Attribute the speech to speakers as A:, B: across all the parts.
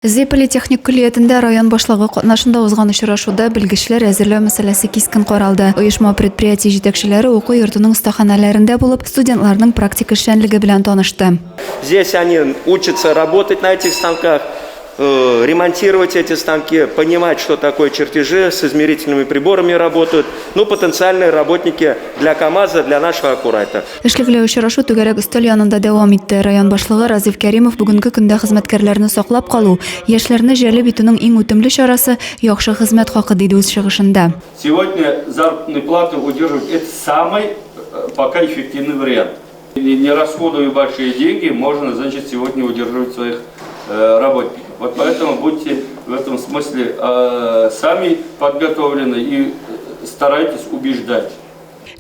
A: Зәй политехник көллиятендә район башлыгы катнашында узган очрашуда белгечләр әзерләү мәсьәләсе кискен каралды. Оешма-предприятие җитәкчеләре уку йортының остаханәләрендә булып, студентларның практик эшчәнлеге белән танышты.
B: Здесь они учатся работать на этих станках, ремонтировать эти станки, понимать, что такое чертежи, с измерительными приборами работают. Ну, потенциальные работники для КАМАЗа, для нашего Аккурайта.
A: Эшлекле очрашу түгәрәк өстәл янында дәвам итте. Район башлыгы Разиф Кәримов бүгенге көндә хезмәткәрләрне саклап калу, яшьләрне җәлеп итүнең иң үтемле чарасы, яхшы хезмәт хакы, диде үз чыгышында.
C: Сегодня заработные платы удерживать, это самый э, пока эффективный вариант. Не расходуя большие деньги, можно, значит, сегодня удерживать своих э, работников. Вот поэтому будьте в этом смысле э, сами подготовлены и старайтесь убеждать.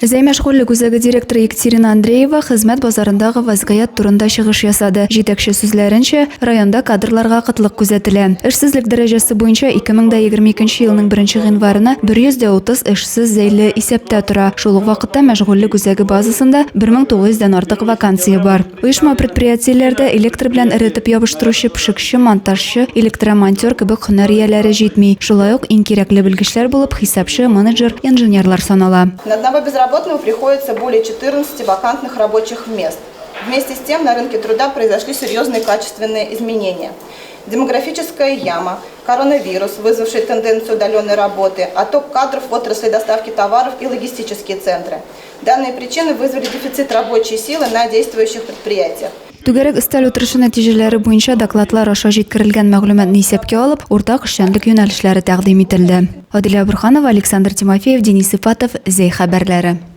A: Зәй мәшгульлек үзәге директоры Екатерина Андреева хезмәт базарындагы вазгыять турында чыгыш ясады. Җитәкче сүзләренчә, районда кадрларга кытлык күзәтелә. Эшсезлек дәрәҗәсе буенча 2022 елның беренче гыйнварына 130 эшсез зәйле исәптә тора. Шул ук вакытта мәшгульлек үзәге базасында 1900 дән артык вакансия бар. Оешма-предприятиеләрдә электр белән эретеп ябыштыручы, пешекче, монтажчы, электромонтер кебек һөнәр ияләре җитми. Шулай ук иң кирәкле белгечләр булып хисапчы, менеджер, инженерлар санала.
D: На одного безработного приходится более 14 вакантных рабочих мест. Вместе с тем на рынке труда произошли серьезные качественные изменения. Демографическая яма, коронавирус, вызвавший тенденцию удаленной работы, отток кадров в отрасли доставки товаров и логистические центры. Данные причины вызвали дефицит рабочей силы на действующих предприятиях.
A: Түгәрәк өстәл утырышы нәтиҗәләре буенча докладлар аша җиткерелгән мәгълүматны исәпкә алып, уртак эшчәнлек юнәлешләре тәкъдим ителде. Адилә Борһанова, Александр Тимофеев, Денис Ипатов, Зәй хәбәрләре.